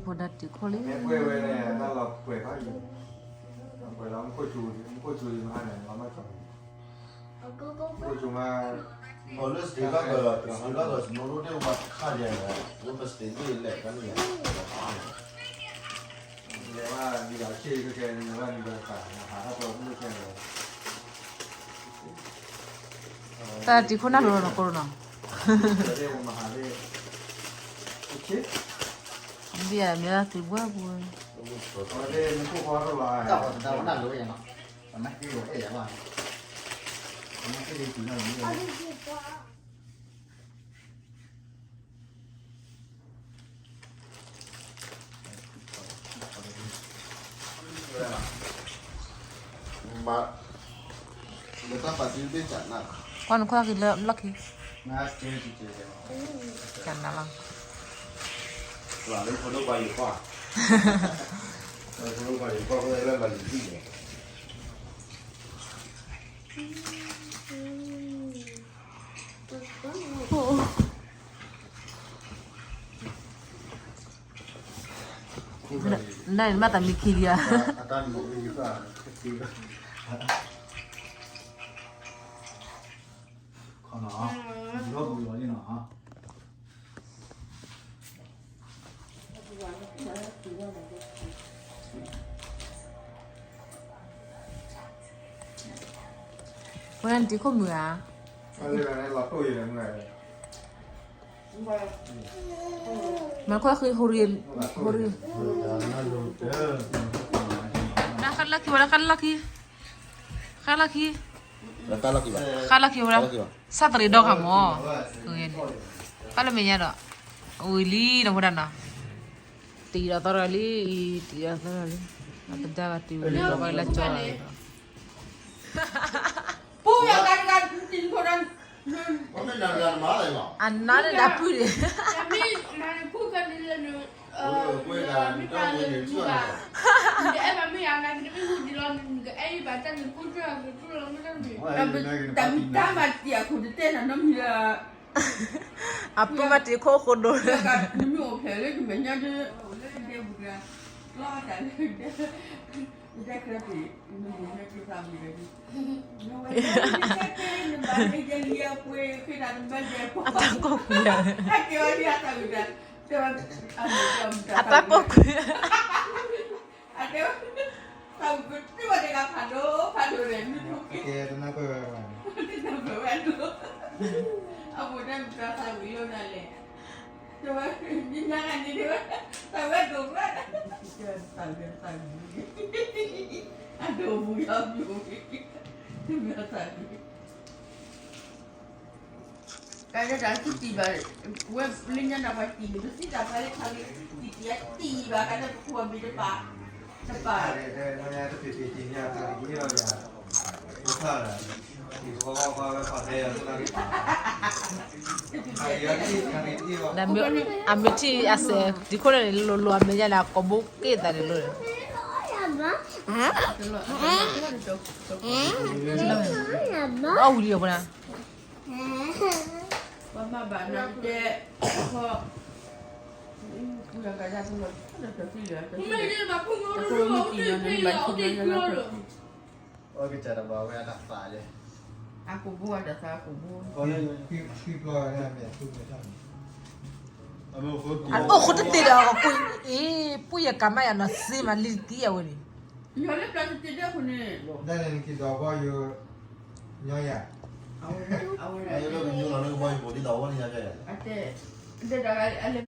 ဖိဒၣ်တံၤခိၣ်လံ, မ့ၢ်ပှဲၤဝဲန့ၣ် တၢ်လီၤပှဲၤဘၣ်အံၤ, ပှဲၤလီၤမူခိၣ်စူၤ, မူခိၣ်စူၤမဟါန့ၣ် လီၤမၢ်ကီၤ, မူခိၣ်စူၤမး, အိၣ်လၢ state ဘၣ်ကီး, state ဘၣ်ကီး စနိဒိၣ်တ့ၢ်မးတခါဒ်န့ၣ်, လၢပ state ဒ်လဲၣ်ကန့ၣ်, လဲၤဘၣ်ဒ်ဒီးဆ့ကဲကဲန့ၣ် လဲၤဘၣ်ဒ်ဒီးတၢ် မဟါတၢ်ပှဲၤမူကဲန့ၣ် တၢ်တံၤခိၣ်နၢ်လိၤနီၤကိးနီၤ, ဘၣ်မ့ၢ်သုဘၣ်ပူၤ, ကွၢ်နခွါက့ၤလၢလီၢ်ခံ, ကနလီၤ, နမၤတၢ်မံခံလံဧါ, ဝဲဒၣ်တံၤခိၣ်မုာ်ဧါ, မၤခွါဃံဟိရံ, ဟိရံ, နဃါလၢခံဝဲဒၣ်ဃါလၢခံ, ဃါလၢခံ, ဃါလၢခံဝဲဒၣ်, စၢ်တရံးဒီဂၤမၢ်, ဃါလၢမဲာ်ညါဒီး, ဝံၤလံနီၤဝဲဒၣ်နီၤ, တံၤဒီးသီတဂၤလံ, တံၤဒီးသီတဂၤလံ, အတဒါဂၤတံၤဝဲလံ ဒီးဝဲလၢကၠီဒီး အနါန့ၣ်ဒၣ်ပုၢ်န့ၣ်, တၢ်မ့ၢ်တၢ်မၤတံၤအခိၣ်တတဲနၤနီတမံၤလၢ်, အပုၢ်မၤတံၤခိၣ်ဃိဒိၣ်လၢ, အတၢ်ကိၢ်ကွံာ်, အတၢ်ကိၢ်ကွံာ်, တၢ်လၢတၢ်တံၢ်ဘၣ်, ဝဲလၢညါန့ၣ်ပှၤတံၢ်န့ၣ် ပစံးတၢ်ပှၤလၢခါလံ, တံၢ်တံၢ်ဘၣ် ခါလၢပခိၣ်ပမံၤတပာ်, တပာ်, အမ့ၢ်ထံၣ်အစဲး တံၤခိၣ်န့ၣ် လိၤလိၤအမဲာ်ညါန့ၣ် အကိာ်ဘိက့ၣ်သးန့ၣ်လိၤန့ၣ်, အီၣ်ဝံၤလံအီၤဖိနၤ, ပှၤမၤဘၣ်နၤတဲ, အကစၢ်တဘၣ်ဝဲအတၢ်သးလဲၣ်, အကိာ်ဘိအတၢ်သးအကိာ်ဘိ, အအိၣ်ဃိတသ့ဒီး အံၤ ပှၤယကၤမးယၤနီၤ စ့မးလံတက့ၢ်အဝဲန့ၣ်, ယလၢပျၢ်တသ့ဒီးအဃိန့ၣ်, ဒ်န့ၣ်နက့ၤဒီးဘီယိၤ, ညီယၤ, အတဲ, ဒ်အလဲၤ